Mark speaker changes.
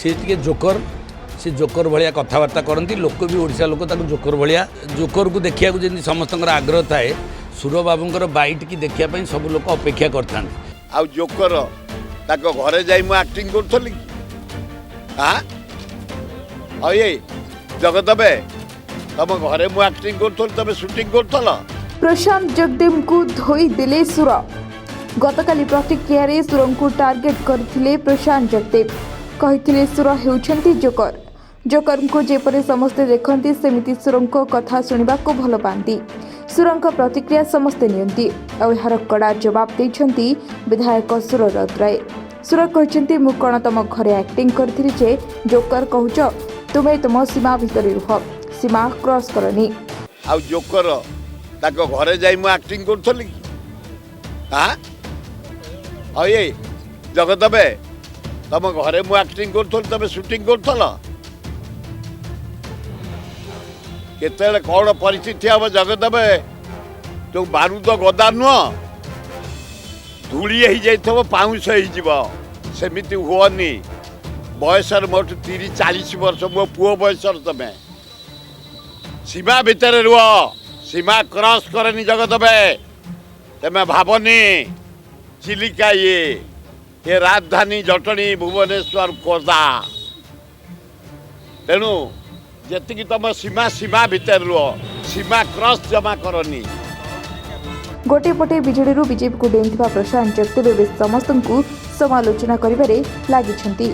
Speaker 1: ସିଏ ଟିକେ ଜୋକର। ସେ ଜୋକର ଭଳିଆ କଥାବାର୍ତ୍ତା କରନ୍ତି। ଲୋକ ବି, ଓଡ଼ିଶା ଲୋକ ତାକୁ ଜୋକର ଭଳିଆ, ଜୋକରକୁ ଦେଖିବାକୁ ଯେମିତି ସମସ୍ତଙ୍କର ଆଗ୍ରହ ଥାଏ, ସୁର ବାବୁଙ୍କର ବାଇଟ୍ କି ଦେଖିବା ପାଇଁ ସବୁ ଲୋକ ଅପେକ୍ଷା କରିଥାନ୍ତି।
Speaker 2: ଆଉ ଜୋକର, ତାଙ୍କ ଘରେ ଯାଇ ମୁଁ ଆକ୍ଟିଂ କରୁଥିଲି କି? ଆଁ, ଆଉ ଏଇ ଜଗଦବେ, ତମ ଘରେ ମୁଁ ଆକ୍ଟିଂ କରୁଥିଲି, ତମେ ସୁଟିଂ କରୁଥିଲ?
Speaker 3: ପ୍ରଶାନ୍ତ ଜଗଦେବଙ୍କୁ ଧୋଇଦେଲେ ସୁର। ଗତକାଲି ପ୍ରତିକ୍ରିୟାରେ ସୁରଙ୍କୁ ଟାର୍ଗେଟ କରିଥିଲେ ପ୍ରଶାନ୍ତ ଜଗଦେବ। କହିଥିଲେ, ସୁର ହେଉଛନ୍ତି ଜୋକର। ଜୋକରଙ୍କୁ ଯେପରି ସମସ୍ତେ ଦେଖନ୍ତି, ସେମିତି ସୁରଙ୍କ କଥା ଶୁଣିବାକୁ ଭଲ ପାଆନ୍ତି। ସୁରଙ୍କ ପ୍ରତିକ୍ରିୟା ସମସ୍ତେ ନିଅନ୍ତି। ଆଉ ଏହାର କଡ଼ା ଜବାବ ଦେଇଛନ୍ତି ବିଧାୟକ ସୁର ରାଉତରାୟ। ସୁର କହିଛନ୍ତି, ମୁଁ କ'ଣ ତମ ଘରେ ଆକ୍ଟିଂ କରିଥିଲି ଯେ ଜୋକର କହୁଛ? ତୁମେ ତୁମ ସୀମା ଭିତରେ ରୁହ, ସୀମା କ୍ରସ୍ କରନି।
Speaker 2: ଆଉ ଜୋକର, ତାଙ୍କ ଘରେ ଯାଇ ମୁଁ ଆକ୍ଟିଂ କରୁଥିଲି କି? ଆଁ, ଆଉ ଏଇ ଜଗଦବେ, ତମ ଘରେ ମୁଁ ଆକ୍ଟିଂ କରୁଥିଲି, ତମେ ସୁଟିଂ କରୁଥିଲ? କେତେବେଳେ କ'ଣ ପରିସ୍ଥିତି ହବ ଜଗଦବେ, ତୁ ବାରୁଦ ଗଦା ନୁହଁ, ଧୂଳି ହେଇଯାଇଥିବ, ପାଉଁଶ ହେଇଯିବ। ସେମିତି ହୁଅନି। ବୟସରେ ମୋଠୁ 30-40 ବର୍ଷ, ମୋ ପୁଅ ବୟସର ତମେ। ସୀମା ଭିତରେ ରୁହ, ସୀମା କ୍ରସ୍ କରନି ଜଗଦବେ। ତମେ ଭାବନି ଚିଲିକା ଇଏ, ଏ ରାଜଧାନୀ ଜଟଣୀ, ଭୁବନେଶ୍ୱର, ଖୋର୍ଦ୍ଧା। ତେଣୁ ଯେତିକି ତମ ସୀମା, ସୀମା ଭିତରେ ରୁହ, ସୀମା କ୍ରସ୍ ଜମା କରନି।
Speaker 3: ଗୋଟିଏ ପଟେ ବିଜେଡିରୁ ବିଜେପିକୁ ଡେଇଁଥିବା ପ୍ରଶାନ୍ତ ଜଗଦେବ ଏବେ ସମସ୍ତଙ୍କୁ ସମାଲୋଚନା କରିବାରେ ଲାଗିଛନ୍ତି।